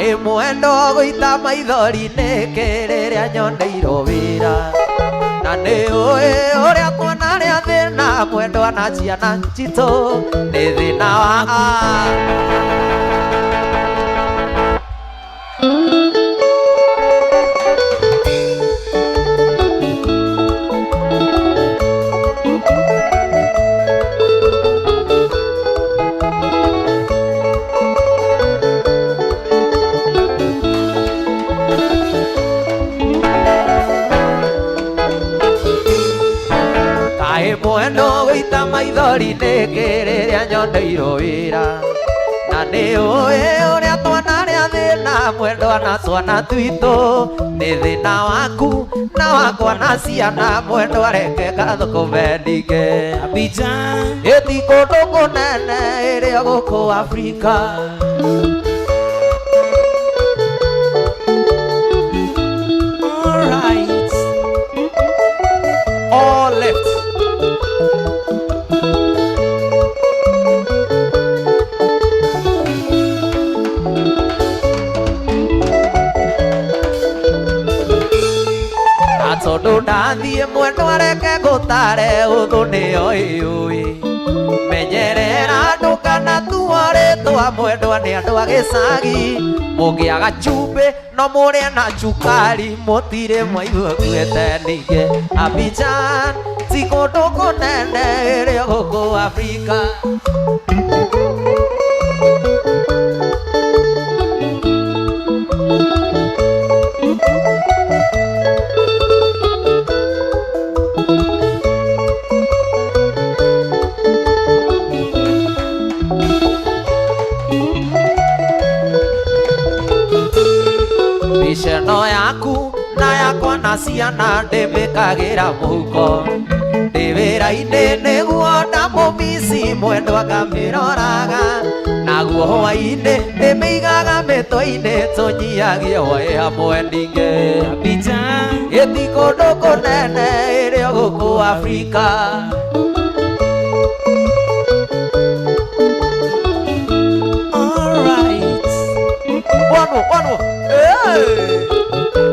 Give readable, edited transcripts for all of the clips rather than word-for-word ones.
Kaĩ mwendo gũita maithori nĩkĩ rĩrĩa nyoneirwo wĩra na nĩ ũĩ ũrĩa tuona rĩa thĩna mwendwa na ciana citũ nĩ thĩna wa Kaĩ mwendo gũita maithori nĩkĩ rĩrĩa nyoneirwo wĩra na nĩ ũĩ ũrĩa twana rĩa thĩna mwendwa na twana twitũ nĩ thĩna waku na wakwa na ciana mwendwa reke gathũkũme ningĩ Abidjan. Ĩti kũndũ kũnene ĩrĩa gũkũ Afrika. All right. All left. Na tondũ ndathiĩ mwendwa reke ngũtare ũthũ nĩyo ĩũĩ menyerera ndũkanatua rĩtwa mwendwa nĩ andũ a gĩcagi mũngĩaga cumbĩ no mũrĩe na cukari mũtirĩ mwaigua kuĩte ningĩ Abidjan ti kũndũ kũnene ĩrĩa gũkũ Afrika. Mbica ĩno yaku na yakwa na ciana ndĩmĩkagĩra mũhuko ndĩ wĩra-inĩ nĩguo ndamũmici mwendwa ngamĩroraga naguo hwaĩ-inĩ ndĩmĩigaga mĩtwe-inĩ tũnyiagie hwaĩ hamwe ningĩ Abidjan. Ĩti kũndũ kũnene ĩrĩa gũkũ Afrika. All right. One more, one more. Hey!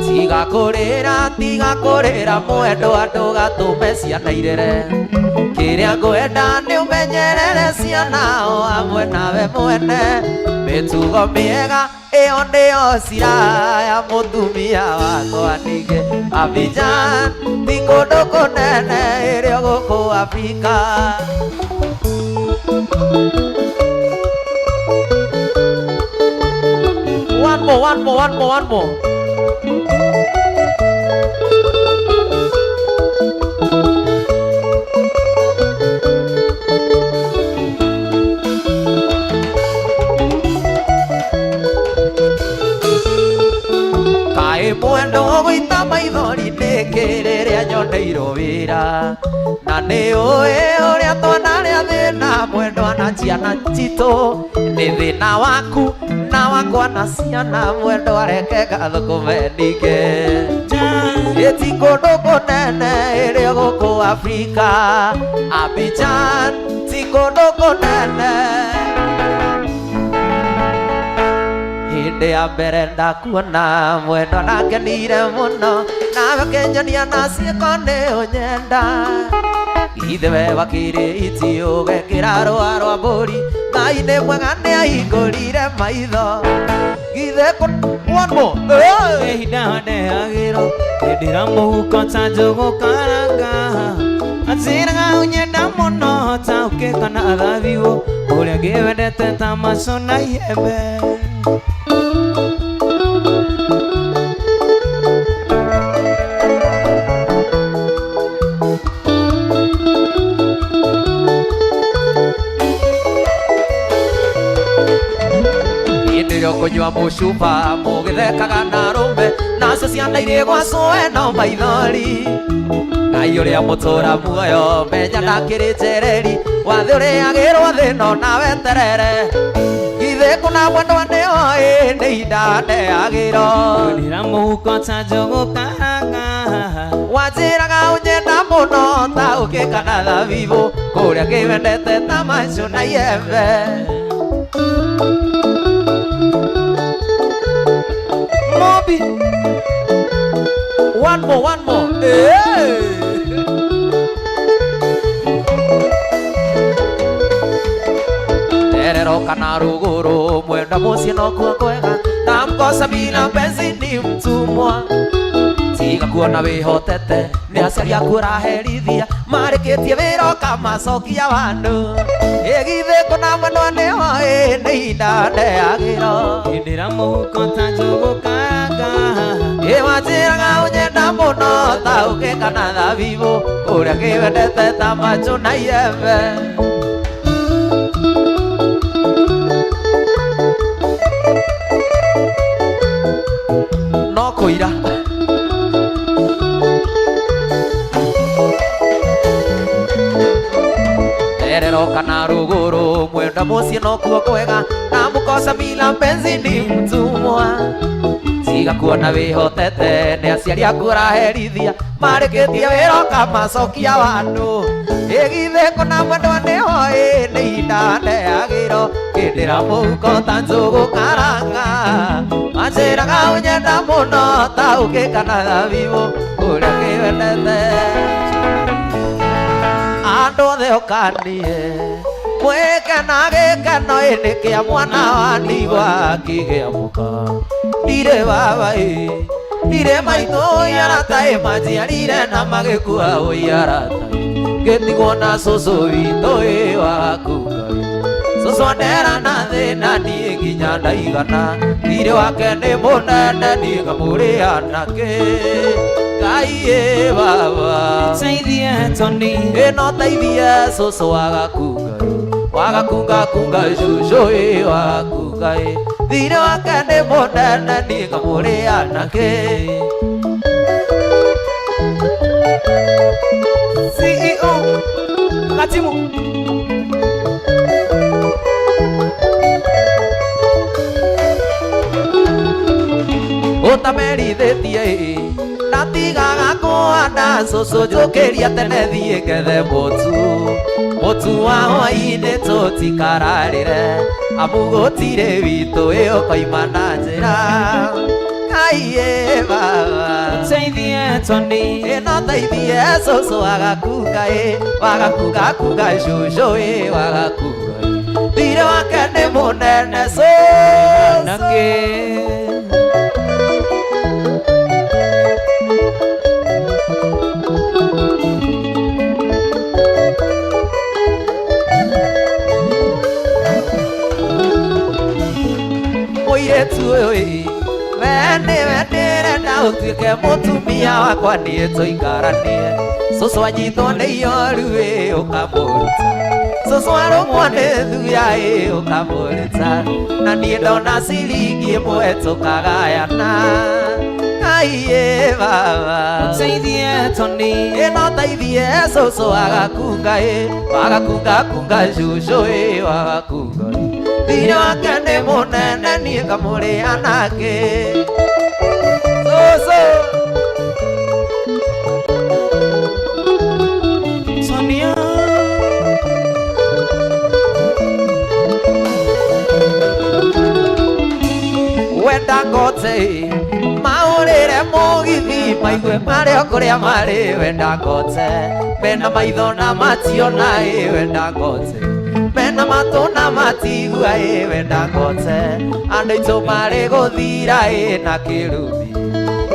Tiga kũrĩra tiga kũrĩra mwendwa ndũgatũme ciana irĩre kĩrĩa ngwenda nĩ ũmenyerere ciana o hamwe nawe mwene mĩtugo mĩega ĩyo nĩyo silaha ya mũtumia wakwa ningĩ Abidjan ti kũndũ kũnene ĩrĩa gũkũ Afrika. One more, one more, one more, one more. Kaĩ mwendo gũita maithori nĩkĩ rĩrĩa nyoneirwo wĩra na nĩ ũĩ ũrĩa twana rĩa thĩna mwendwa na ciana citũ nĩ thĩna waku na wakwa na ciana mwendwa reke gathũkũme ningĩ Ĩti kũndũ kũnene ĩrĩa gũkũ Afrika Abidjan ti kũndũ kũnene hĩndĩ ya mbere ndakuona mwendwa ndakenire mũno nawe ũkĩnyonia na ciĩko nĩ ũnyenda ithe we wakĩrĩ iti ũgekĩra rũa rwa mbũri Ngai nĩ mwega nĩ ahingũrire maitho githe one more. Hey! Ihinda ndeagĩrwo hĩndĩra mũhuko ta njũgũ karanga anjĩraga ũnyenda mũno ta ũkĩ kana thabibũ ũrĩa ngĩwendete ta maco na iembe. Hĩndĩ ĩrĩa ũkũnyua mũcuba mũgĩthekaga na arũme nacio ciana irĩ gwa cũe no maithori Ngai ũrĩa mũtũra muoyo menya ndakĩrĩ njereri wathĩ ũrĩagĩrwo thĩ no na weterere githĩ kũna mwendwa nĩoĩ nĩ ihinda ndeagĩrwo Hĩndĩra mũhuko ta njũgũ karanga Wanjĩraga ũnyenda mũno ta ũkĩ kana thabibũ kũrĩa ngĩwendete ta macio na iembe. Mobi. One more, one more. Hey! Terero kana ruguru mwenda mũciĩ nokuo kwega ndamkosa bila mpenzi ni mtumwa tiga kuona wĩhotete nĩ aciari aku ũraherithia marĩkĩtie wĩra ũkamacokia wandu ĩgithĩ kũna mwendwa nĩho ĩ nĩ ihinda ndeagĩro Hĩndĩra mũhuko ta njũgũ karanga. Ĩ wanjĩraga ũnyenda mũno ta ũkĩ kana thabibũ kũrĩa ngĩwendete ta machu na iembe. No kũira terero kana ruguru mwenda mũciĩ nokuo kwega na mũkosa bila mpenzi ni mtumwa tiga kuona wĩhotete nĩ aciari aku ũraherithia marĩkĩtie wĩra ũkamacokia wandu ĩgithĩ kũna mwendwa nĩho ĩ nĩ ihinda ndeagĩro kĩndĩra mũhuko ta njũgũ karanga manjĩraga ũnyenda mũno ta ũkĩ kana thabibũ kũrĩa ngĩwendete andũ othe ũkanie mwĩkena gĩkeno ĩnĩ kĩa mwana wa ndigwa akĩgĩa mũka ndirĩ baba ĩ ndirĩ maitũ ũi arata ĩ manjiarire na magĩkua ũi arata ĩ ngĩtigwo na cũcũ witũ ĩ wakunga ĩ cũcũ andera na thĩna niĩ nginya ndaigana thirĩ wake nĩ mũnene niĩ ngamũrĩha nakĩ Ngai ĩ baba Teithie Tony. ĩno teithie cũcũ wagakunga ĩ wagakunga kunga cũcũ ĩ wagakunga ĩ thirĩ wake nĩ mũnene niĩ ngamũrĩha nakĩ. CEO Katimu. Ũtamerithĩtie ĩ ndatigaga kũhanda cũcũ njũkĩria tene thiĩ ngethe mũtu mũtu wa hwaĩ-inĩ tũtikararĩre amu gũtirĩ witũ ĩ ũkoima na njĩra Ngai ĩ baba Teithie Tony. ĩno teithie cũcũ wagakunga ĩ wagakunga kunga cũcũ ĩ wagakunga ĩ thirĩ wake nĩ mũnene cũcũ. Nakĩ. Mũirĩtu ũyũ ĩ we nĩwe ndĩrenda ũtuĩke mũtumia wakwa niĩ tũikaranie cũcũ anyitwo nĩ ioru ĩ ũkamũruta cũcũ arũmwo nĩ thuya ĩ ũkamũruta na niĩ ndona ciringi ĩmwe tũkagayana Ngai ĩ baba Teithie Tony. ĩno teithie cũcũ wagakunga ĩ wagakunga kunga cũcũ ĩ wagakunga ĩ thirĩ wake nĩ mũnene niĩ ngamũrĩha nakĩ cũcũ. Sonia. Wenda ngote maũrĩre mũgithi maigue marĩ o kũrĩa marĩ wenda ngote mena maitho na mationa ĩ wenda ngote mena matũ na matigua ĩ wenda ngote andũ aitũ marĩ gũthira ĩ na kĩrumi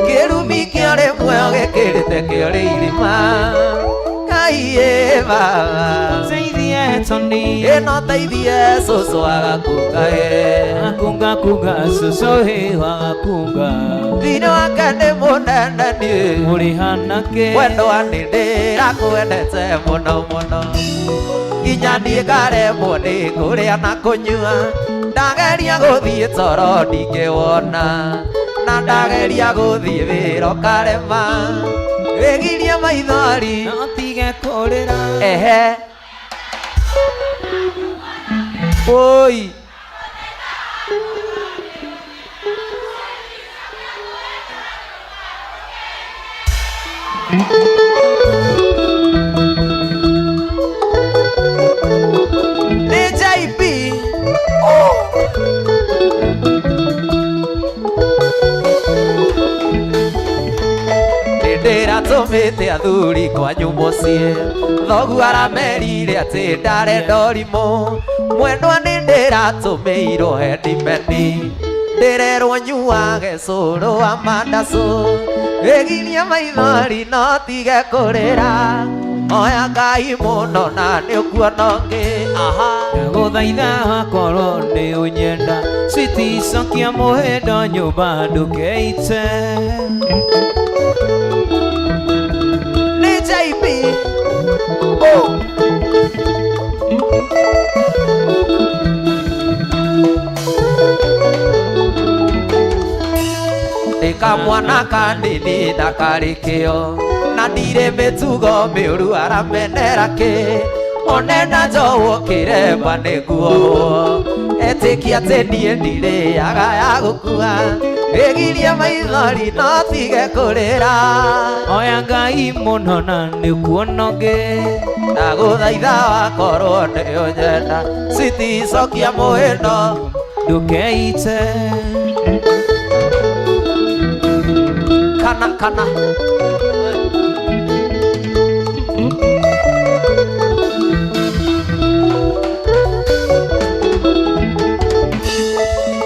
kĩrumi kĩorĩ muoyo gĩkĩrĩte kĩorĩ irima Ngai ĩ baba Teithie Tony. ĩno teithie cũcũ wagakunga ĩ Akunga kunga cũcũ ĩ wagakunga. thirĩ wake nĩ mũnene niĩ Mũrĩha nakĩ. mwendwa nĩ ndĩrakwendete mũno mũno nginya niĩ ngaremwo nĩ kũrĩa na kũnyua ndageria gũthiĩ toro ndingĩwona na ndageria gũthiĩ wĩra ũkarema wĩgirie maithori No tige kũrĩra. ehe oi Nĩ JP. Ndĩratũmĩte athuri kwanyu mũciĩ, thoguo aramerire atĩ ndarenda ũrimũ. Mwendwa nĩ ndĩratũmĩirwo hendimeni, ndĩrerwo nyuage cũrũ wa mandacũ. Ĩgirie maithori no tige kũrĩra, oya Ngai mũno na nĩ ũkuona ũngĩ. Aha. Ndagũthaitha akorwo nĩ ũnyenda, switi cokia mũhĩndo nyũmba ndũkeite. Nĩ JP. Oh. Ndĩ kamwana kanini na karĩ kĩo, na ndirĩ mĩtugo mĩũru aramenera kĩ. Onena njohwo kĩremba nĩguo etĩkia atĩ niĩ ndirĩaga ya gũkua. Ĩgirie maithori no tige kũrĩra. Oya Ngai mũno na nĩ ũkuona ũngĩ. Ndagũthaitha wakorwo nĩ ũnyenda, switi cokia mũhĩndo ndũkeite. Kana kana.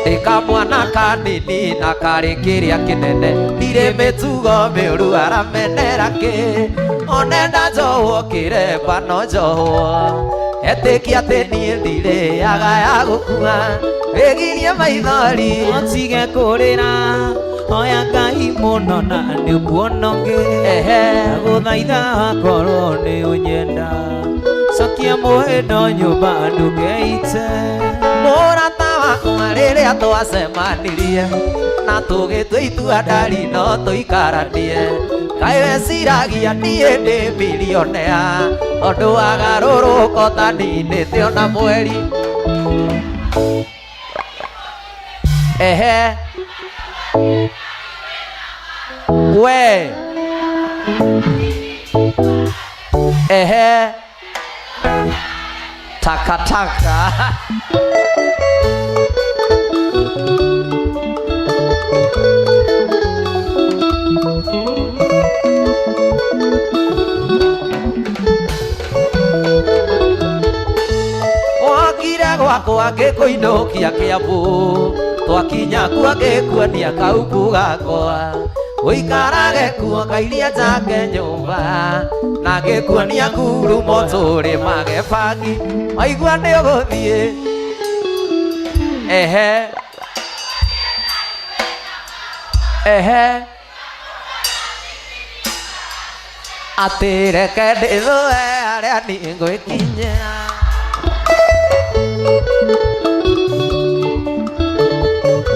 Ndĩ kamwana kanini na karĩ kĩrĩa kĩnene, ndirĩ mĩtugo mĩũru aramenera kĩ. Onenda njohwo kĩremba no njohwo, etĩkia atĩ niĩ ndirĩaga ya gũkua. Ĩgirie maithori no tige kũrĩra. Oya Ngai mũno na nĩ ũkuona ũngĩ. Ehe. Ndagũthaitha akorwo nĩ ũnyenda, cokia mũhĩndo nyũmba ndũkeite. Mũrata wakwa rĩrĩa twacemanirie, na tũgĩtua itua ndari no tũikaranie. Kaĩ weciragia niĩ ndĩ milionea, tondũ wagarũrũka ũtaninĩte ona mweri. Ehe. We. Ehe. Takataka. Wakire gwakwa ngĩkũinũkia Kĩambu, twakinya kuo ngĩkuonia kaubu gakwa. Ũikarage kuo ngairia njake nyũmba, na ngĩkuonia ngurumo tũrĩmage bangi. Waigua nĩ ũgũthiĩ. Ehe. Ehe. Atĩ reke ndĩthũe arĩa niĩ ngwĩkinyĩra.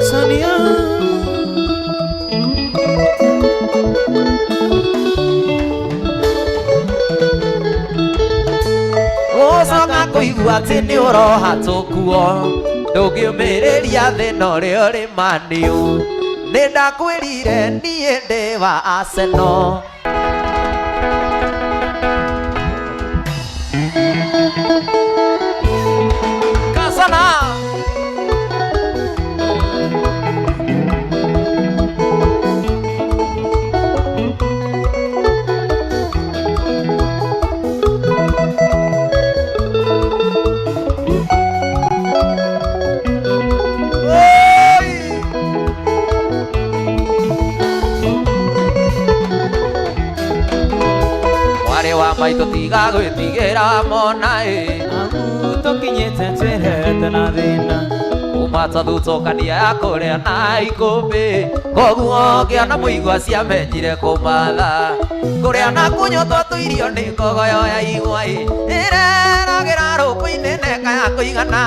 Sonia. Gũcoka kũigua atĩ nĩ ũroha tũkuo, ndũngĩũmĩrĩria thĩna ũrĩa ũrĩ maniũ. Nĩ ndakwĩrire niĩ ndĩ wa Arsenal. Kasana. Mwarĩ wa maitũ tiga gwĩtigĩra mona ĩ. Agu tũkinyĩte twĩhete na thĩna. Kuma twathutũkania ya kũrĩa na ikũmbĩ, koguo ngĩona mũigua ciamenyire kũmatha. Kũrĩa na kũnyua twatũirio nĩ ngogoyo ya igwa ĩ, ĩreragĩra rũkũ-inĩ neka ya kũigana.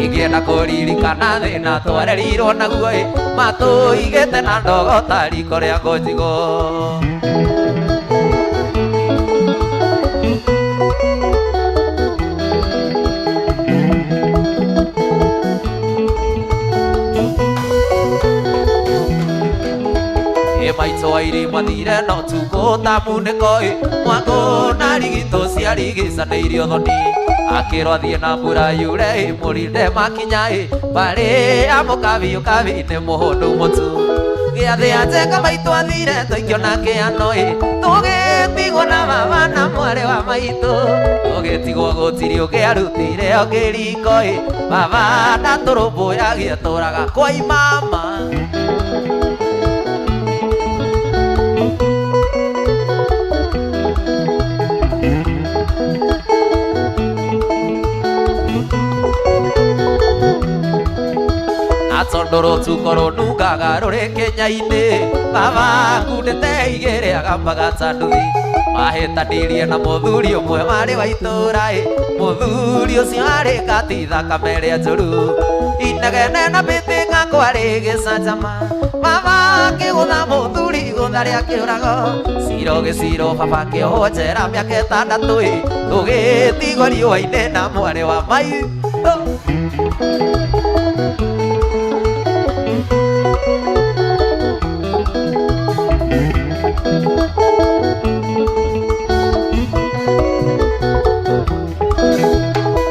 Ingĩenda kũririkana thĩna twarerirwo naguo ĩ, matũigĩte na ndogo ta riko rĩa ngũnjigũ. Ĩ Maitũ airĩ mwathire no tukũ ta munĩko ĩ Mwangũ na rigito ciarigicanĩirio thoni Akĩrwo athiĩ na mbura yure ĩ mũrinde makinya ĩ Mbarĩ ya mũkabi ũkabi nĩ mũhũndũ mũtu Gĩathĩ anjenga maitũ athire tũikio na kĩano ĩ Tũgĩtigwo na baba na mwarĩ wa maitũ Tũgĩtigwo gũtirĩ ũngĩ arutire o kĩriko ĩ Baba ndatũrũmbũyagia tũraga kwa imama Tondu rũtuko rũnungaga rũrĩ Kenya-inĩ Baba akundĩte igĩrĩ agambaga ta nduthi Mahĩtanirie na mũthuri ũmwe warĩ wa itũũra ĩ Mũthuri ũcio arĩ ngati thakame ĩrĩa njũru Inegene na mbĩtĩka kwarĩ gĩcanjama Baba akĩgũtha mũthuri igũtha rĩa kĩũrago Ciro gĩciro baba akĩohwo njera mĩaka ĩtandatũ ĩ Tũgĩtigwo riũa-inĩ na mwarĩ wa maitũ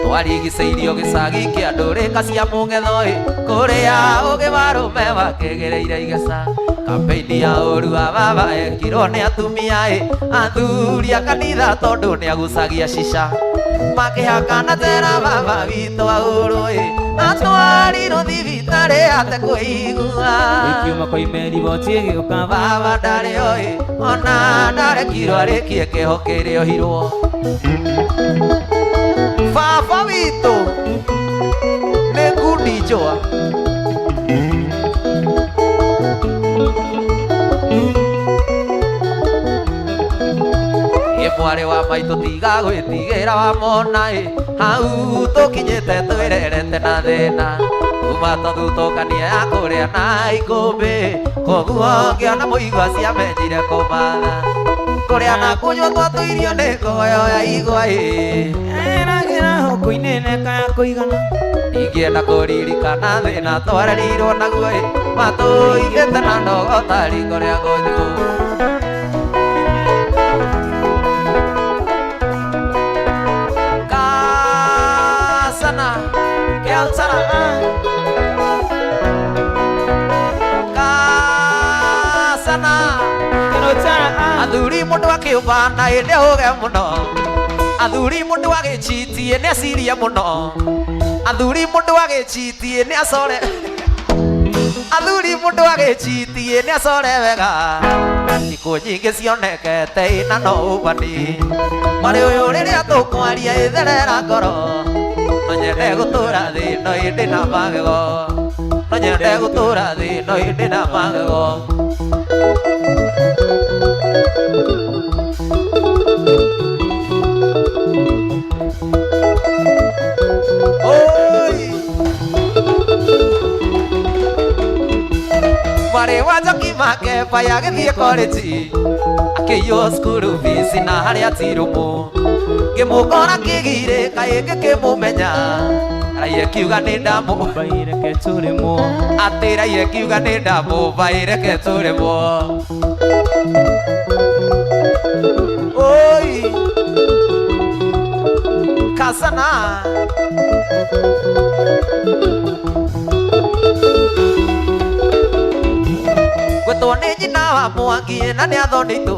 Twarigicĩirio gĩcagi kĩa ndũrĩka cia mũng'etho ĩ Kũrĩa ũgĩ wa arũme wakĩgereire igeca Kampeini ya ũru wa baba ekirwo nĩ atumia ĩ Athuri a kanitha tondũ nĩagucagia cica Makĩhakana njera baba witũ ahũrwo ĩ Atwarirwo thibitarĩ atekũigua Ikiuma kwa imeriboti ĩgĩũka Baba ndarĩ oĩ ona ndarekirwo arĩkie kĩoho kĩrĩa ohirwo Baba witũ nĩ ngundi njũa Ĩ mwarĩ wa maitũ tiga gwĩtigĩra wamona ĩ Hau tũkinyĩte twĩrerete na thĩna Kuma tũthutũkania ya kũrĩa na ikũmbĩ Koguo ngĩona mũigua ciamenyire kũmatha Kũrĩa na kũnyua twatũirio nĩ ngoyo ya igwa ĩ Eragĩra hũkũ-inĩ neka ya kũigana Ingĩenda kũririkana thĩna twarerirwo naguo ĩ Matũigĩte na ndogo ta riko rĩa ngũnjũ Kasana Keltana Kasana Keltana Athuri mũndũ akĩũmba na ĩndĩ ũge mũno Athuri mũndũ agĩchitie nĩ acirie mũno Athuri mũndũ agĩchitie nĩ acore Athuri mũndũ agĩchitie nĩ acore wega Thikũ nyingĩ cionekete ĩna no ũbani Marĩ ũyũ rĩrĩa tũkwaria ĩtherera ngoro No nyende gũtũra thĩ no ĩndĩ na magego No nyende gũtũra thĩ no ĩndĩ na magego Oi Mwarĩ wa Njoki Makeba yagĩthiĩ college Akĩiywo cukuru fees na harĩa ti rũmũ Ngĩmũkora kĩgirĩ kaĩ ngĩkĩmũmenya Raiya kiuga nĩ ndamũ Baireke tũrĩmwo Atĩ raiya kiuga nĩ ndamũbaireke tũrĩmwo Oi Kasana Gwĩtwo nĩ nyina wa Mwangi na nĩ athonitũ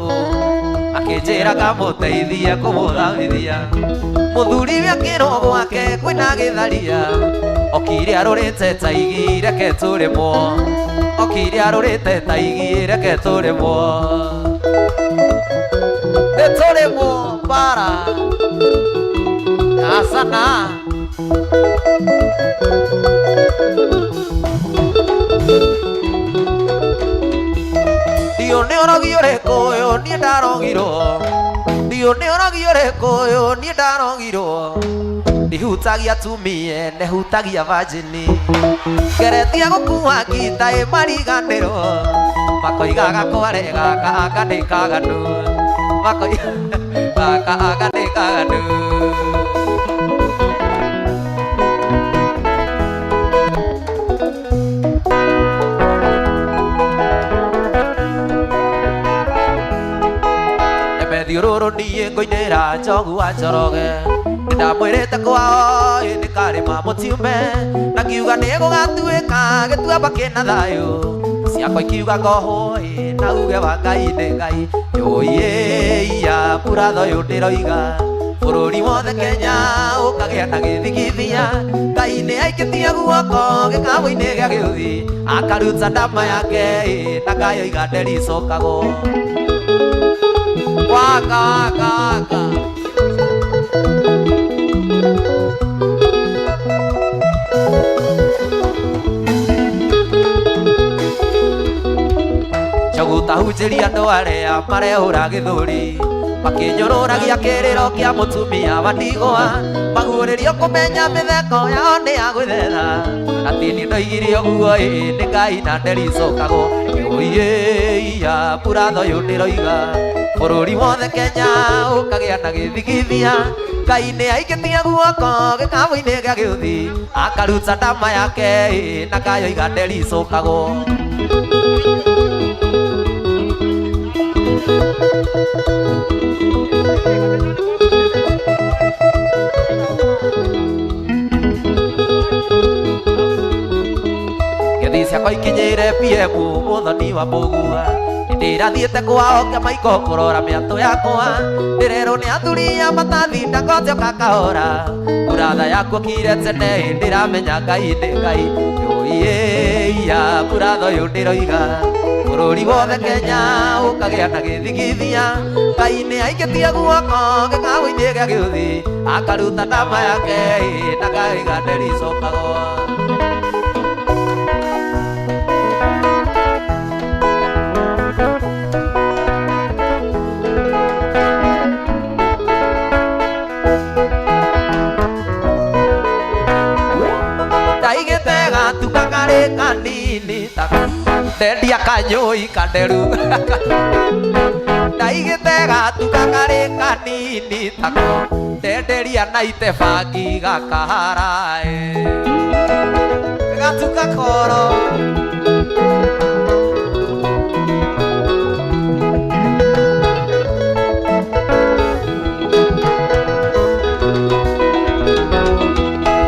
Akĩnjĩra ngamũteithie kũmũthomithia Mũthuri we akĩrwo gwake kwĩna gĩtharia Okire arũrĩte ta igi reke tũrĩmwo Okire arũrĩte ta igi reke tũrĩmwo Nĩ tũrĩmwo bara Asana Ndiũ nĩ ũrogi ũrĩkũ ũyũ niĩ ndarogirwo Ndiũ nĩ ũrogi ũrĩkũ ũyũ niĩ ndarogirwo Ndihutagia atumia nĩhutagia virgin Ngeretie gũkua ngita ĩ mariganĩro Makoigaga kware gaka anga nĩ kaganu Makoigaga gaka anga nĩ kaganu Thiũrũrũ niĩ ngũinĩra Njogu wa Njoroge ndamwĩrĩte kwao ĩ nĩ karĩma mũtiume na ngiuga nĩ gũgatuĩka gĩtuamba kĩna thayũ ciakwa ikiuga ngohwo ĩ na uge wa Ngai nĩ Ngai yũiyĩia mbura ũyũ ndĩroiga bũrũri wothe Kenya ũkagĩa na gĩthigithia Ngai nĩ aikĩtie guoko gĩkabũ-inĩ gĩa gĩũthi akaruta ndama yake ĩ na ngayoiga ndericokagwo waka waka waka Njogu tahunjĩria andũ arĩa marehũra gĩthũri makĩnyũrũragia kĩrĩro kĩa mũtumia wa ndigwa maguũrĩrio kũmenya mĩtheko yao nĩ ya gwĩthetha atĩ niĩ ndoigire ũguo ĩ nĩ Ngai na ndericokagwo ĩũiyĩia mbura ũyũ ndĩroiga bũrũri wothe Kenya ũkagĩa na gĩthigithia Ngai nĩ aikĩtie guoko gĩkabũ-inĩ gĩa gĩũthi akaruta ndama yake ĩ na ngayoiga ndericokagwo Ngethi ciakwa ikinyĩire PM mũthoni wa Mbũgua ndĩrathiĩte kwao Kĩamaiko kũrora mĩatũ yakwa ndĩrerwo nĩ athuri a matathinda ngotioka kahora mburatha yakwa kire tene ndĩramenya Ngai nĩ Ngai yũiyĩia mburatha ũyũ ndĩroiga bũrũri wothe Kenya ũkagĩa na gĩthigithia Ngai nĩ aikĩtie guoko gĩkabũ-inĩ gĩa gĩũthi akaruta ndama yake ĩ na ngaiga ndericokagwo ndaigĩte gatuka karĩ kanini ta ndendia kanyũi kanderu ndaigĩte gatuka karĩ kanini tako ndenderia na ite bangi gakaharae gatuka koro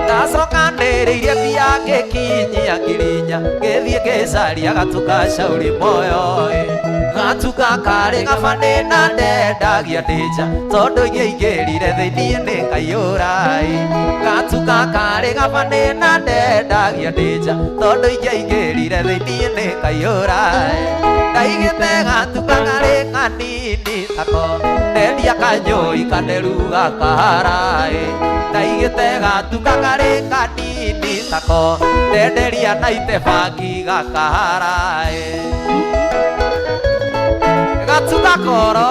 ndacokanĩrĩirie mbia ngĩkinyia ngiri inya ngĩthiĩ ngĩcaria gatuka Shauri Moyo ĩ gatuka karĩ gabanĩ na ndendagia ndĩ nja tondũ ingĩaingĩrire thĩiniĩ nĩ kaiyũra ĩ gatuka karĩ gabanĩ na ndendagia ndĩ nja tondũ ingĩaingĩrire thĩiniĩ nĩ kaiyũra ĩ ndaigĩte gatuka karĩ kanini tako ndendia kanyũi kanderu gakahara ĩ ndaigĩte gatuka karĩ kanini tako ndenderia na ite bangi gakahara ĩ gatuka koro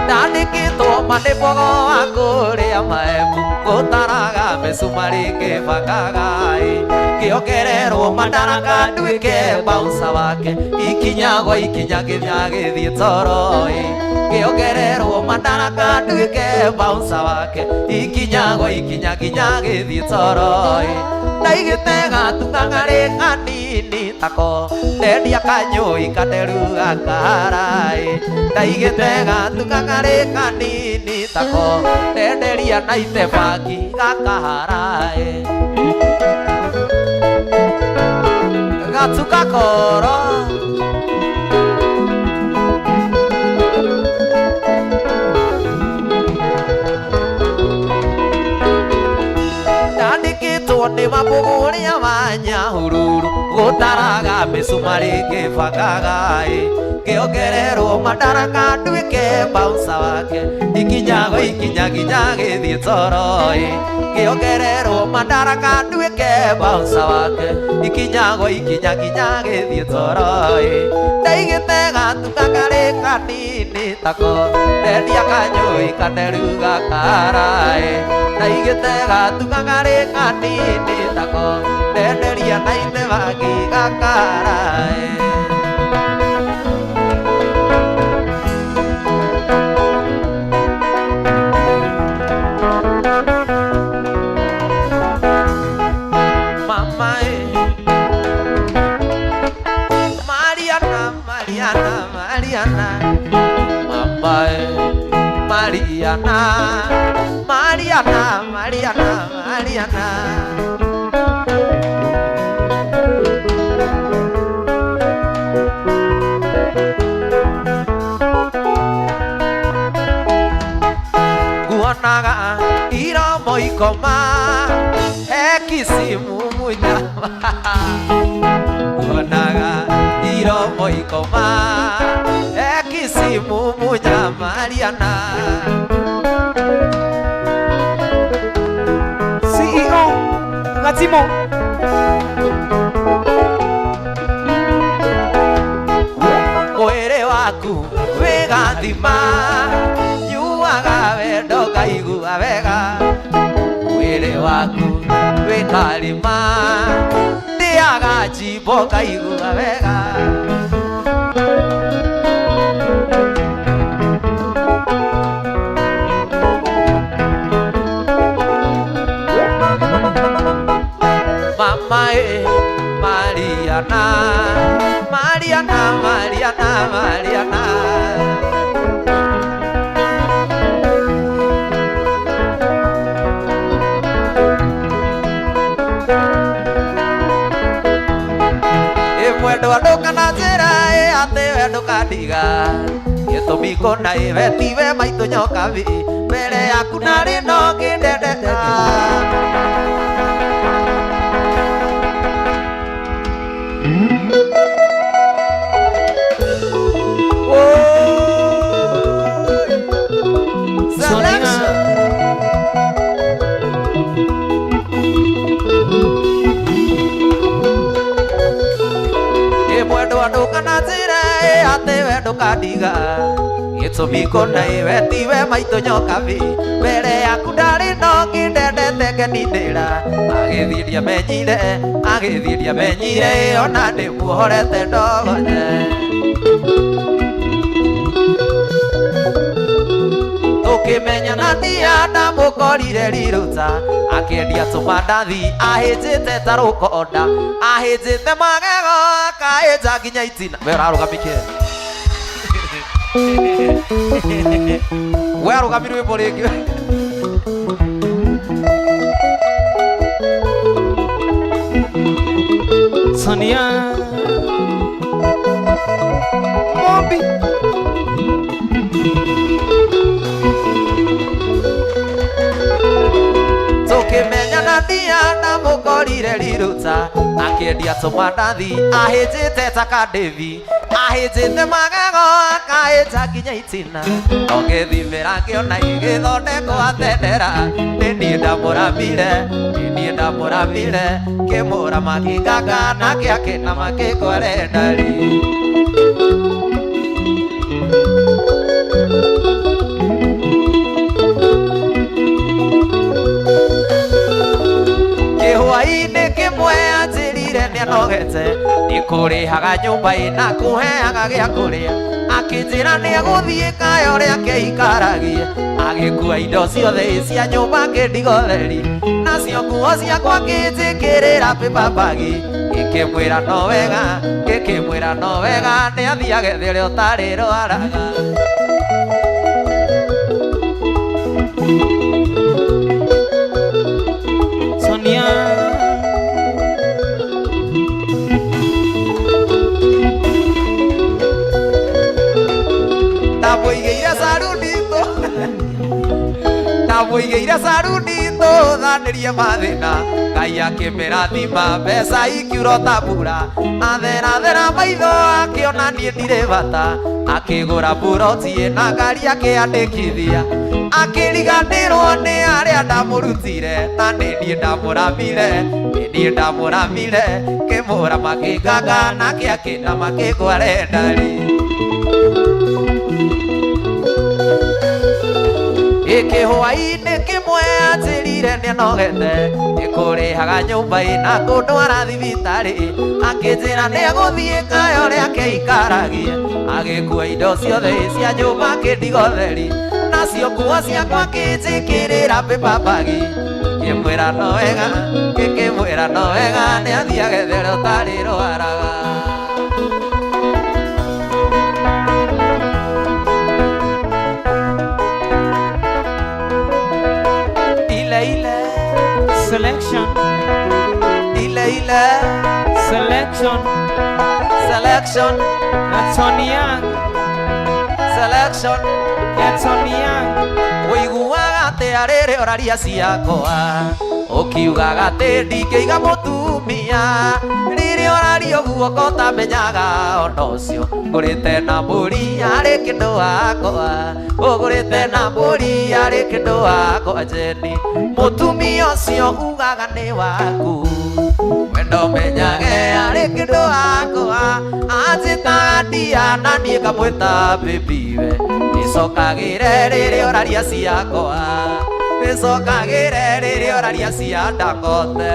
ndandĩkĩtwo ma nĩ mbogo wa kũrĩa maembu ngũtaraga mĩcumarĩ ngĩbangaga ĩ ngĩongererwo madaraka nduĩke bouncer wake ikinya gwa ikinya nginya gĩthiĩ toro ĩ ngĩongererwo madaraka nduĩke bouncer wake ikinya gwa ikinya nginya gĩthiĩ toro ĩ ndaigĩte gatuka karĩ kanini tako ndendia kanyũi kanderu gakahara ĩ ndaigĩte gatuka karĩ kanini tako ndenderia na ite bangi gakahara ĩ gatuka koro ndandĩkĩtwo nĩ Wambũgũ ũrĩa wa Nyahururu gũtaraga mĩcumarĩ ngĩbangaga ĩ ngĩongererwo madaraka nduĩke bouncer wake ikinya gwa ikinya nginya gĩthiĩ toro ĩ ngĩongererwo madaraka nduĩke bouncer wake ikinya gwa ikinya nginya gĩthiĩ toro ĩ ndaigĩte gatuka karĩ kanini tako ndendia kanyũi kanderu gakahara ĩ ndaigĩte gatuka karĩ kanini tako ndenderia na ite bangi gakahara ĩ Mariana Mariana Mariana Mariana Guonaga iromo ikoma ekisimu munyama Guonaga iromo ikoma ekisimu munyama Mariana CEO Gatimo Mwĩrĩ waku wĩgathima nyuaga wendo ngaigua wega mwĩrĩ waku wĩkarĩma ndĩaga njimbo ngaigua wega Mama e Mariana Mariana Mariana Mariana Mwendwa ndũkananjĩra ĩ atĩ we ndũkandiga gĩtũmi kũna ĩ we tiwe maitũ nyokabi mbere yaku narĩ no ngĩndendeta Selection. Mwendwa ndũkananjĩre ĩ atĩ we ndũkandiga gĩtũmi kũna ĩ we tiwe maitũ nyokabi mbere yaku ndarĩ no ngĩndendete ngenindĩra agĩthiĩ ndiamenyire agĩthiĩ ndiamenyire ĩ ona ndĩmuohorete ndogonye Tũkĩmenyana ndia ndamũkorire riruta akĩendia tũmandathi ahĩnjĩte ta rũkonda ahĩnjĩte magego akahĩnja nginya itina. We ũrarũgamike we arũgami rwĩmbo rĩngĩ Sonia Mombi Tũkĩmenyana ndia ndamũkorire riruta akĩendia tũmandathi ahĩnjĩte ta kandevi ahĩnjĩte magego akahĩnja nginya itina no ngĩthimĩra ngĩona igĩthondekwo atendera nĩ niĩ ndamũramire nĩ niĩ ndamũramire kĩmũrama kĩnganga nake akĩnama kĩkware ndari Kĩhwaĩ-inĩ kĩmwe anjĩrire nĩanogete nĩkũrĩhaga nyũmba ĩna kũheaga gĩa kũrĩa akĩnjĩra nĩegũthiĩ kayo rĩake ikaragie agĩkua indo ciothe cia nyũmba akĩndigotheri nacio nguo ciakwa akĩnjĩkĩrĩra paper bag ngĩkĩmwĩra no wega ngĩkĩmwĩra no wega nĩathiage thĩ ũrĩa ũtarĩ rwaraga Sonia Ndamũigĩire saruni tũ ndamũigĩire saruni tũthanĩrie mathĩna Ngai akĩmĩrathima mbeca ikiura ta mbura atherathera maitho akĩona niĩ ndirĩ bata akĩgũra buroti ĩna ngari akĩandĩkithia akĩriganĩrwo nĩ arĩa ndamũrutire na nĩ niĩ ndamũramire nĩ niĩ ndamũramire kĩmũrama kĩnganga nake akĩnama kĩngware ndari Kĩhwaĩ-inĩ kĩmwe anjĩrire nĩanogete nĩkũrĩhaga nyũmba ĩna kũndwara thibitarĩ akĩnjĩra nĩegũthiĩ kayo rĩake ikaragie agĩkua indo ciothe cia nyũmba akĩndigotheri nacio nguo ciakwa akĩnjĩkĩrĩra paper bag ngĩmwĩra no wega ngĩkĩmwĩra no wega nĩathiage thĩ ũrĩa ũtarĩ rwaraga Selection. Ile ile. Selection. Selection. Na Tony Young. Selection. Ya Tony Young. Ũiguaga atĩa rĩrĩa ũraria ciakwa ũkiugaga atĩ ndingĩiga mũtumia rĩrĩa ũraria ũguo ko ũtamenyaga ona ũcio ngũrĩte na mbũri arĩ kĩndũ wakwa ũgũrĩte na mbũri arĩ kĩndũ wakwa Jeni mũtumia ũcio ugaga nĩ waku wendo menyage arĩ kĩndũ wakwa anjĩtaga ndia na niĩ ngamwĩta baby we nicokagĩre rĩrĩa ũraria ciakwa nicokagĩre rĩrĩa ũraria cia Dangote.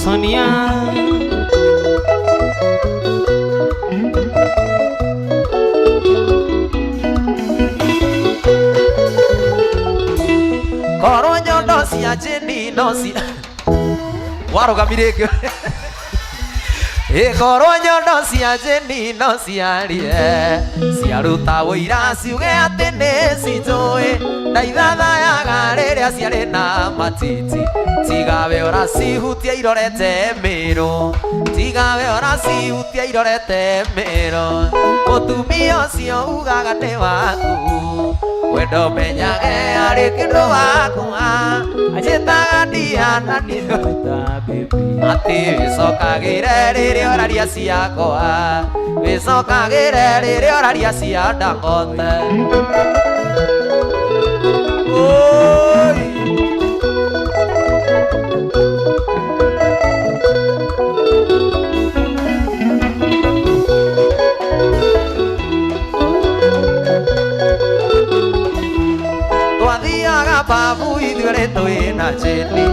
Sonia. Korwo nyondo cia Jeni no cia warũgamire kĩ Ĩkorwo nyondo cia Jeni no ciarie ciaruta ũira ciuge atĩ nĩ cinjũĩ ndaithathayaga rĩrĩa ciarĩ na matiti tigawe ũracihutia irorete mĩrũ tigawe ũracihutia irorete mĩrũ mũtumia ũcio ugaga nĩ waku wendo menyage arĩ kĩndũ wakwa anjĩtaga ndia na niĩ atĩ wĩcokagĩre rĩrĩa ũraria ciakwa wĩcokagĩre rĩrĩa ũraria cia Dangote. Oi. Twathiaga babu ithuerĩ twĩna Jeni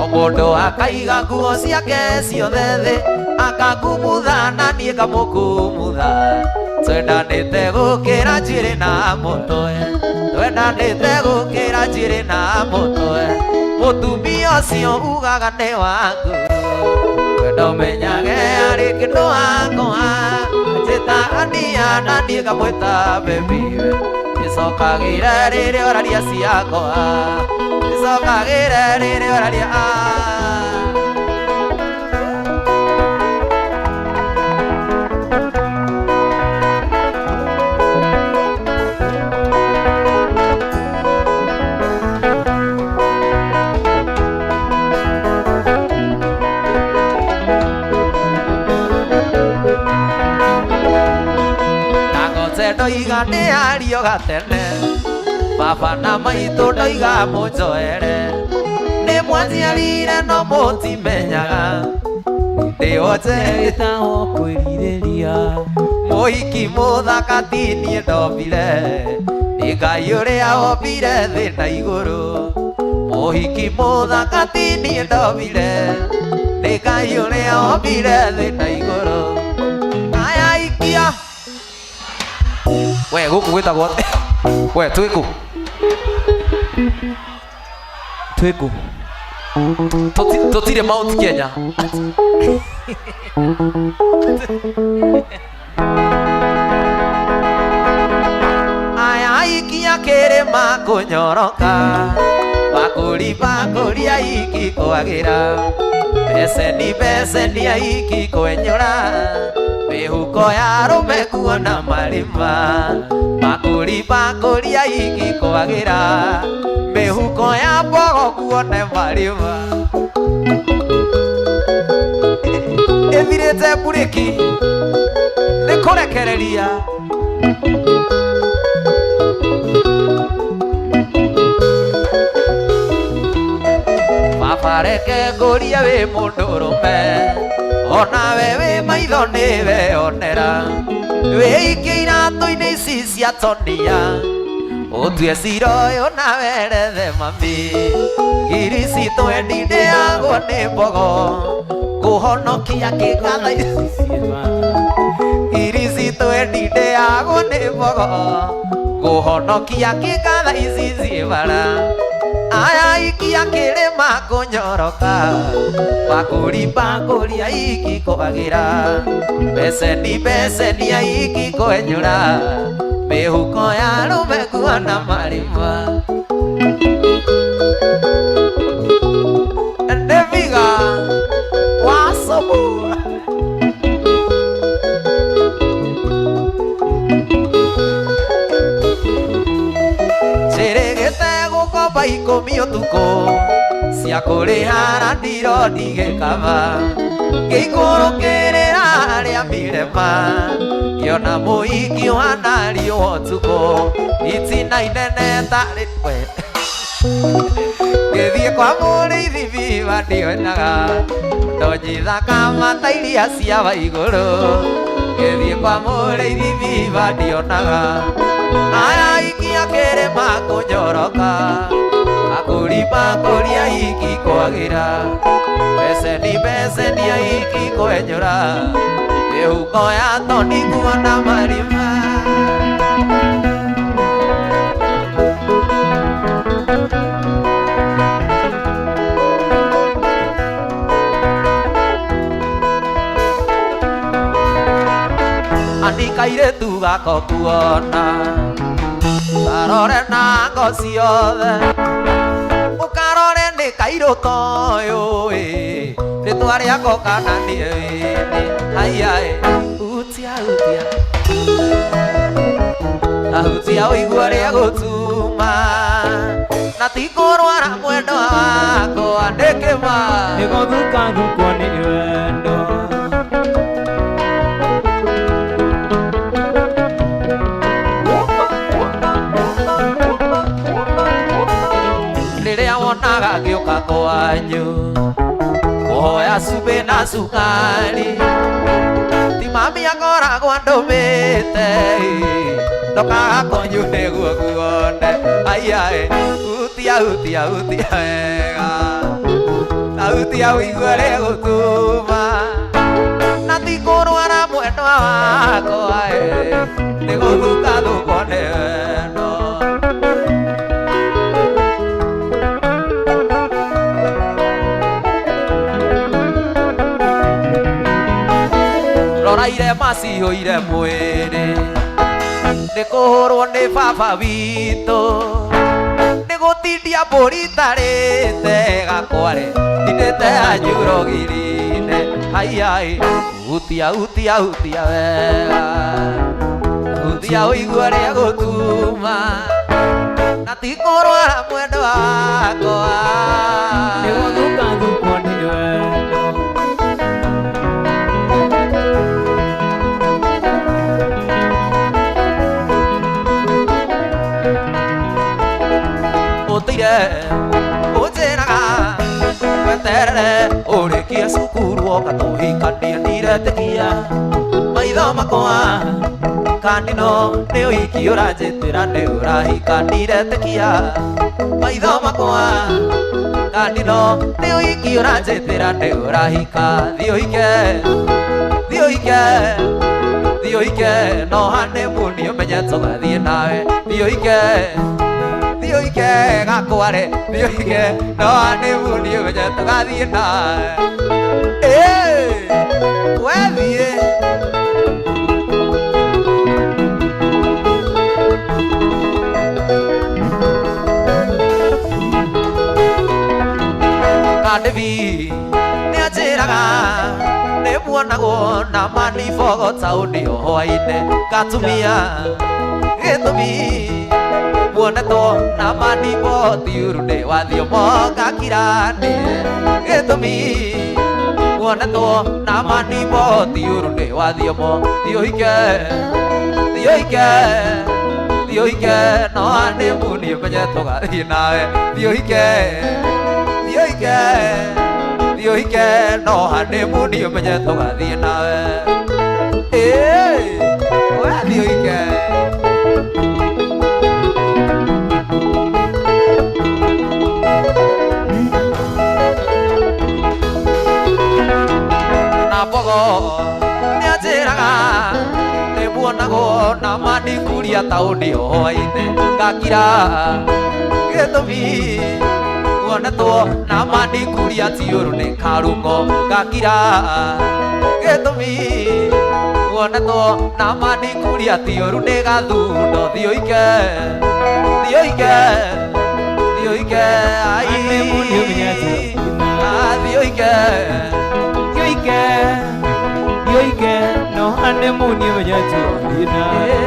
o mũndũ akaiga nguo ciake ciothe thĩ akangumutha na niĩ ngamũkumutha twendanĩte gũkĩra njuĩrĩ na mũtwe twendanĩte gũkĩra njuĩrĩ na mũtwe mũtumia ũcio ugaga nĩ waku wendo menyage arĩ kĩndũ wakwa anjĩtaga ndia na niĩ ngamwĩta baby we nicokagĩre rĩrĩa ũraria ciakwa nicokagĩre rĩrĩa ũraria. Dangote ndoiga nĩ ario gatene baba na maitũ ndoiga mũnjoere nĩ mwanjiarire no mũtimenyaga ndĩote Wĩtagwo kwĩrirĩria mũhiki mũthaka ti niĩ ndombire nĩ Ngai ũrĩa wombire thĩ na igũrũ mũhiki mũthaka ti niĩ ndombire nĩ Ngai ũrĩa wombire thĩ na igũrũ aya ikia we gũkũ gwĩtagwo we twĩkũ twĩkũ tũtirĩ Mount Kenya. Aya ikia kĩrĩma kũnyoroka bakũri bakũri aiki kwagĩra beceni beceni aiki kwenyũra mĩhuko ya arũme kuona marima bakũri bakũri aiki kwagĩra mĩhuko ya mbogo kuone marima ĩthirĩte mburĩki nĩ kũrekereria baba reke ngũrie wĩ mũndũrũme onawe wĩ maitho nĩ weyonera wĩikie iratũ-inĩ ici cia Tonia ũtue cira ũyũ na werethe mami ngiri citũ ndindĩagwo nĩ mbogo kũhonokia kĩngatha ngiri citũ ndindĩagwo nĩ mbogo kũhonokia kĩngatha ici ciĩ bara aya ikia kĩrĩma kũnyoroka bakũri bakũri aiki kwagĩra beceni beceni aiki kwenyũra mĩhuko ya arũme kuona marima. Nyũmba ikũmi ũtukũ cia kũrĩha randirondi gĩkaba ngĩikũrũkĩrĩra arĩa mirema ngĩona mũhiki ũhana riũa ũtukũ itina inene tarĩ we ngĩthiĩ kwa mũrĩithi biba ndionaga ndonyi thaka mata iria cia wa igũrũ ngĩthiĩ kwa mũrĩithi biba ndionaga araikia kĩrĩma kũnyoroka akũrima kũrĩa iki kwagĩra beceni beceni iki kwenyũra mĩhuko ya toni kuona marima. Andika airĩtu gako kuona karore na ngo ciothe ũkarore nĩ kairũ toyũ ĩ rĩtwa rĩako kana nĩ ĩnĩ aiaĩ hutia hutia ahutia ũigua rĩa gũtuma na ti kũrwara mwendwa wakwa nĩkĩma Nĩgũthukathukwo nĩ wendo. Rĩrĩa wonaga ngĩũka kwanyu kũhoya cumbĩ na cukari ti mami akoragwo andũmĩte ndokaga kwanyu nĩguo nguone aiaĩ hutia hutia hutia wega na hutia ũigue rĩgũtuma na ti kũrwara mwendwa wakwa nĩgũthukathukwo nĩ wendo. Rora irema cihũire mwĩrĩ nĩ kũhũrwo nĩ baba witũ nĩ gũtindia mbũri itarĩte gakware ndindĩte anjuro giri-inĩ aiai hutia hutia hutia wega hutia ũigue rĩa gũtuma na ti kũrwara mwendwa wakwa Nĩgũthukathukwo nĩ wendo. Ũtũire ũnjĩraga weterere ũrĩkie cukuru woka tũhikanie ndiretĩkia maitho makwa kandino nĩ ũhiki ũranjĩtĩra nĩ ũrahika ndiretĩkia maitho makwa kandino nĩ ũhiki ũranjĩtĩra nĩ ũrahika thiĩ ũhike thiĩ ũhike thiĩ ũhike no honeymoon ũmenye tũgathiĩ nawe thiĩ ũhike thiĩ ũhike gakware thiĩ ũhike no honeymoon ũmenye tũgathiĩ nawe we thiĩ. Kandibi nĩ anjĩraga nĩ muonagwo na manibogo taũni o hwainĩ gatumia gĩtũmi muonetwo na manibogo tiuru nĩ wathiomo gakirani gĩtũmi muonetwo na manibogo tiuru nĩ wathiomo thiĩ ũhike thiĩ ũhike thiĩ ũhike no honeymoon ũmenye tũgathiĩ nawe thiĩ ũhike thiĩ ũhike thiĩ ũhike no honeymoon ũmenye tũgathiĩ nawe we thiĩ ũhike. Na mbogo nĩ anjĩraga nĩ muonagwo na manikuria taũni o hwainĩ ngakira gĩtũmi muonetwo na manikuria tiũrũ nĩ karung'o ngakira gĩtũmi muonetwo na manikuria tiũrũ nĩ gathundo thiĩ ũhike thiĩ ũhike thiĩ ũhike ai Honeymoon ũmenye tũgathiĩ nawe. Thiĩ ũhike Thiĩ ũhike thiĩ ũhike no honeymoon ũmenye tũgathiĩ nawe.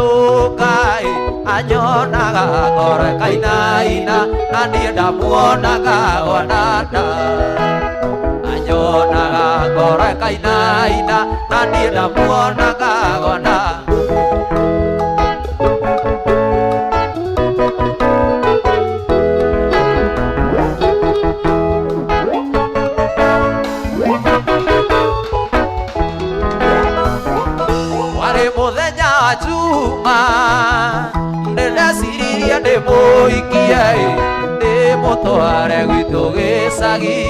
Akĩhĩtũka anyonaga ngoro ĩkainaina na niĩ ndamuonaga onana anyonaga ngoro ĩkainaina na niĩ ndamuonaga ona. Warĩ mũthenya wa Juma ndĩreciririe ndĩmũikie ndĩmũtware gwitũ gĩcagi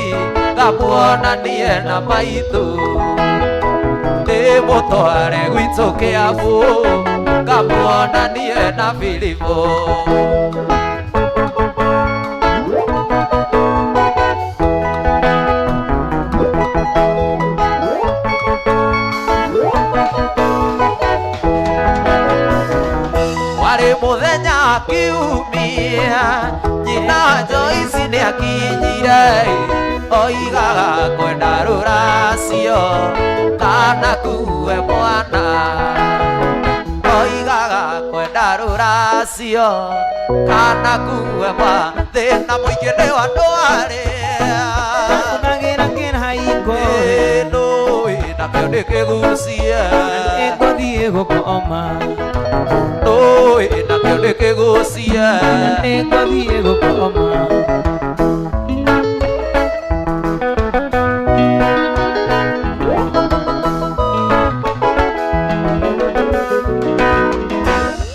ngamuonanie na maitũ ndĩmũtware gwitũ Kĩambu ngamuonanie na Filipo. Warĩ mũthenya wa kiumia nyina Joyce nĩakinyire oigaga kwenda rũracio kana kuue mwana oigaga kwenda rũracio kana kuue mwana thĩna mũingĩ nĩ wa ndwarĩa Ũkagĩra kĩraiko ĩnũĩ nakĩo nĩkĩgucie nĩngũthiĩ gũkoma nũĩ nakĩo nĩkĩgucie nĩngũthiĩ gũkoma.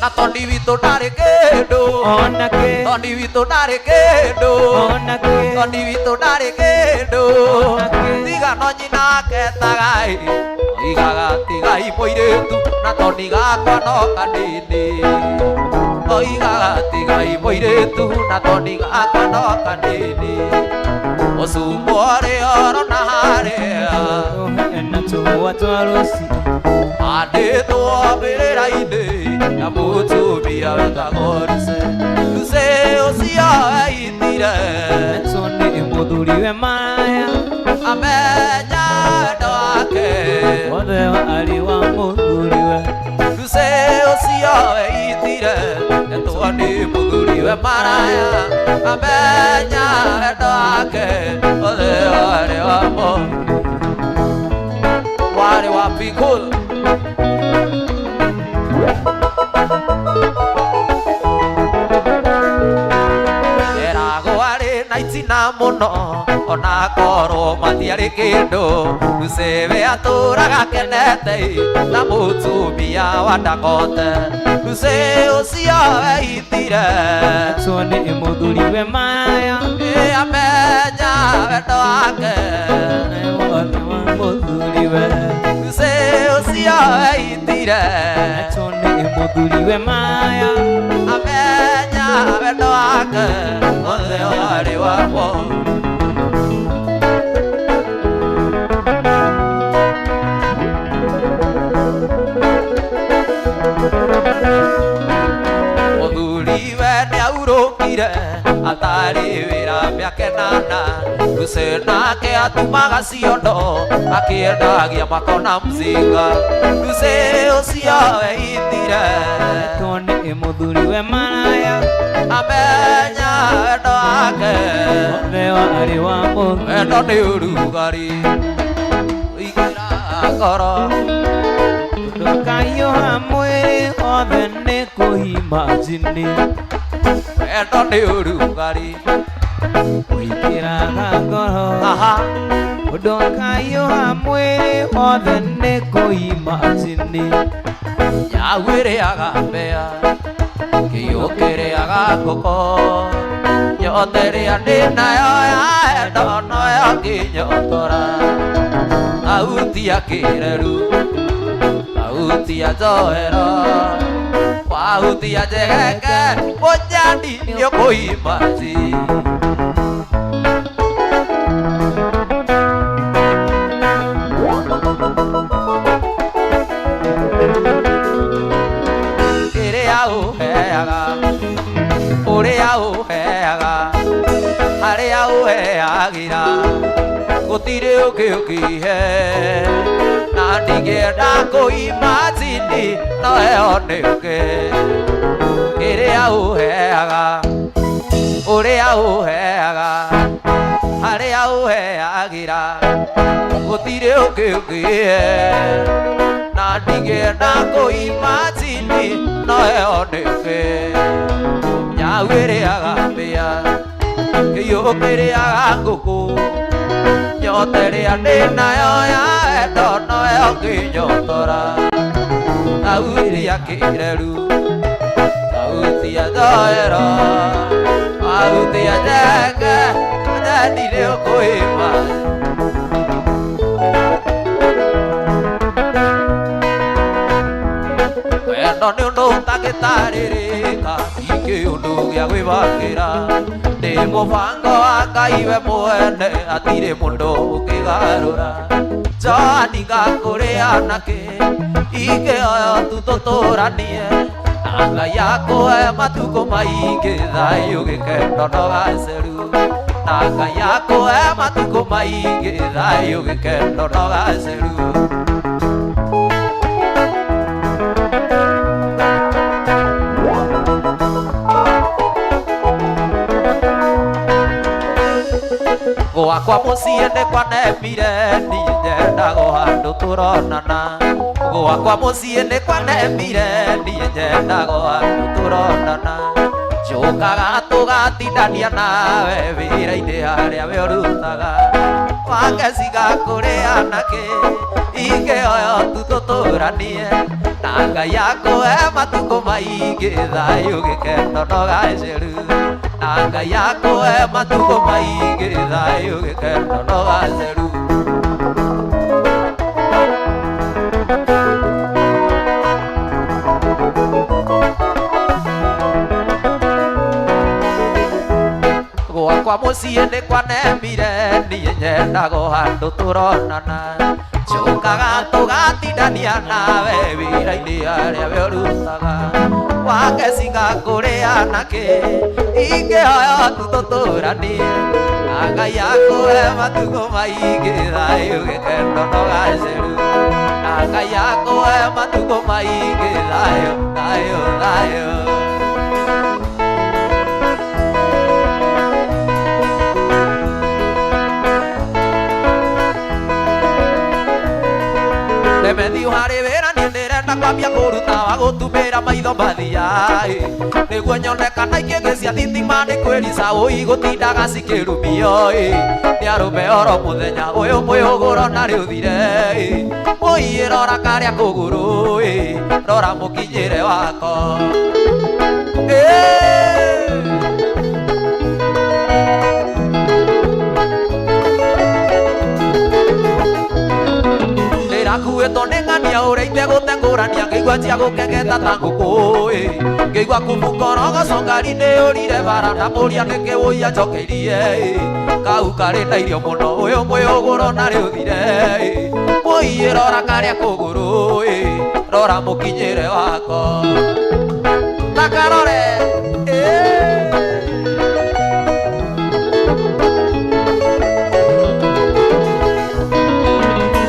Na tondi witũ ndarĩ kĩndũ Onake tondi witũ ndarĩ kĩndũ onake tondi witũ ndarĩ kĩndũ Onake. Tiga no nyina aketaga oigaga tigai mũirĩtu na tondi gakwa no kanini oigaga tigai mũirĩtu na tondi gakwa no kanini ũcumbo ũrĩ oro na harĩa na tũhũa twa rũci andĩtwo mbĩrĩra-inĩ na mũtumia wetagwo Lucy. Lucy ũcio eitire etwo nĩ mũthuriwe maraya amenya wendo wake wothe warĩ wa mũthuriwe Lucy ũcio eitire etwo nĩ mũthuriwe maraya amenya wendo wake wothe warĩ wa mũ warĩ wa Pikul. Eragwo arĩ na itina mũno ona korwo matiarĩ kĩndũ Lucy we atũraga kenete na mũtumia wa Dangote Lucy ũcio eitire etwo nĩ mũthuriwe maraya ĩ amenya wendo wake wothe wa mũthuriwe Lucy ũcio eitire etwo nĩ mũthuriwe maraya amenya wendo wake wothe warĩ wa mũ. Mũthuriwe nĩaurũkire atarĩ wĩra mĩaka ĩnana Lucy nake atumaga ciondo akĩendagia makona mzinga Lucy ũcio eitire etwo nĩ mũthuriwe maraya amenya wendo wake wothe warĩ wa mũthuriwe wendo nĩ ũrugarĩ ũingĩra ngoro ndũkahiũha mwĩrĩ wothe nĩ kũhimajini wendo nĩ ũrugarĩ ũingĩraga ngoro aha ndũkahiũha mwĩrĩ wothe nĩ kũhimajini nyau ĩrĩaga mbĩa kĩiyũ kĩrĩaga ngũkũ nyota ĩrĩa ndĩ nayo ya wendo noyo ngĩnyotora autia kĩreru autia njohero wahutia njegeke mũnyani nĩũkũimaji. Kĩrĩa ũheaga ũrĩa ũheaga harĩa ũheagĩra gũtirĩ ũngĩ ũkĩhe na ndingĩenda kũimajini no No ĩyo nĩ ũngĩ kĩrĩa ũheaga ũrĩa ũheaga harĩa ũheagĩra gũtirĩ ũngĩ ũngĩe na ndingĩenda kũimajini no ĩyo nĩ ũngĩ nyau ĩrĩaga mbĩa kĩiyũ kĩrĩaga ngũkũ nyota ĩrĩa ndĩ nayo ya wendo no ĩyo ngĩnyotora thau ĩrĩa kĩreru thauti ya njohero thauti ya njenge nĩ ũkũĩma wendo nĩ ũndũ ũtangĩtarĩrĩka ti kĩũndũ gĩa gwĩbangĩra nĩ mũbango wa Ngai we mwene hatirĩ mũndũ ũngĩgarũra Joani ngakũrĩ anake ingĩoyo tu tũtũranie na Ngai akũhe matukũ maingĩ thayũ gĩkeno no gaceru na Ngai akũhe matukũ maingĩ thayũ gĩkeno no gaceru gwakwa mũciĩ nĩ kwanemire niĩ nyendaga o handũ tũronana gwakwa mũciĩ nĩ kwanemire niĩ nyendaga o handũ tũronana njũkaga tũgatindania nawe wĩra-inĩ harĩa we ũrutaga wangeciga kũrĩ anake ingĩoyo tu tũtũranie na Ngai akũhe matukũ maingĩ thayũ gĩkeno no gaceru na Ngai akũhe matukũ maingĩ thayũ gĩkeno no gaceru gwakwa mũciĩ nĩ kwanemire niĩ nyendaga o handũ tũronana njũkaga tũgatindania nawe wĩra-inĩ harĩa we ũrutaga wangeciga kũrĩ anake ingĩoyo tu tũtũranie na Ngai akũhe matukũ maingĩ thayũ gĩkeno no gaceru na Ngai akũhe matukũ maingĩ thayũ thayũ thayũ Demethiũ harĩ wĩra niĩ ndĩrenda kwambia kũruta wa gũtumĩra maitho mathia nĩguo nyone kana ikĩngĩ cia thitima nĩ kwĩrica ũi gũtindaga cikĩrumio nĩ arũme oro mũthenya ũyũ mwĩhũgũro na rĩ ũthire mũiĩ rora karĩa kũgũrũ rora mũkinyĩre wako Ndĩrakuĩtwo nĩ ng'ania ũrĩa itegũtengũrania ngĩigua cia gũkengeta ta ngũkũ ngĩigua kumukorogoco ngari nĩ ũrire bara ndamũria nĩkĩ wũi anjokeirie kau karĩ na irio mũno ũyũ mwĩhũgũro na rĩ ũthire mũiĩ rora karĩa kũgũrũ rora mũkinyĩre wako takarore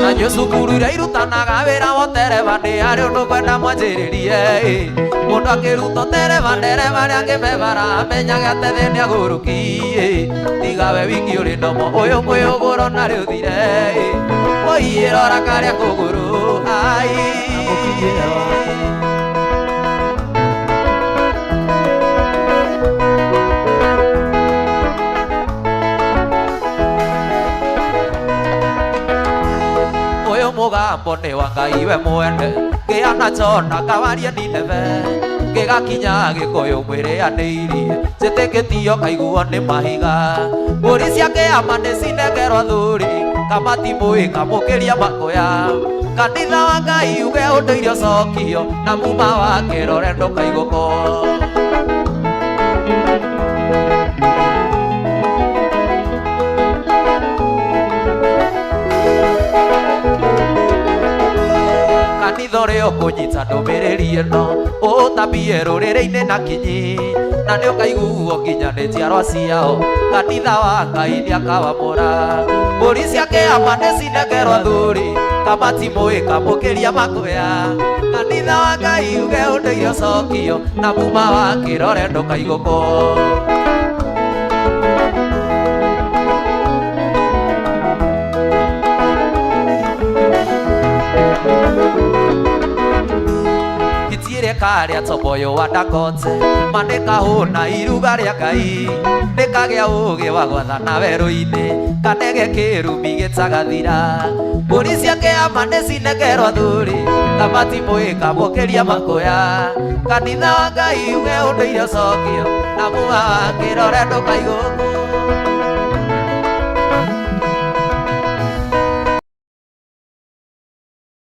Nanyo cukuru iria irutanaga wĩra wa ũtereba nĩ harĩ ũndũ ngwenda mwanjĩrĩrie mũndũ akĩruta ũtereba ndereba rĩa angĩmebara amenyage atĩ thĩ nĩagũrũki tiga we wiki ũrĩ ndomo ũyũ mwĩhũgũro na rĩ ũthire mũiĩ rora karĩa kũgũrũ ai Mũkinyĩre wako Mũgambo nĩ wa Ngai we mwene ngĩa nacho na kawaria Nineve ngĩgakinya Gĩkũyũ mwĩrĩanĩirie njĩtĩkĩtio kaiguo nĩ mahiga mbũri cia kĩama nĩ cinengerwo athuri kamatimũĩ kamũkĩria makoya kanitha wa Ngai uge ũndũire ũcokio na muma wa kĩrore ndũkaigũkwo kanitha ũrĩa ũkũnyita ndũmĩrĩri ĩno ũtambie rũrĩrĩ-inĩ na kinyi na nĩ ũkaiguo nginya nĩ njiarwa ciao kanitha wa Ngai nĩakawamũra mbũri cia kĩama nĩ cinengerwo athuri Kamatimũ ĩkamũkĩria makoya kanitha wa Ngai uge ũndũire ũcokio na muma wa kĩrore ndũkaigũkwo. Gĩtirĩ karĩa tomboyo wa ndakote manĩkahũna iruga rĩa Ngai nĩkagĩa ũũgĩ wa gwathana werũ-inĩ kanege kĩrumi gĩtagathira mbũri ciake ama nĩcinekerwo athuri kamatimũ ĩkamũkĩria makoya kanitha wa Ngai uge ũndũire ũcokio na mua wa kĩrore ndũkaigũkwo.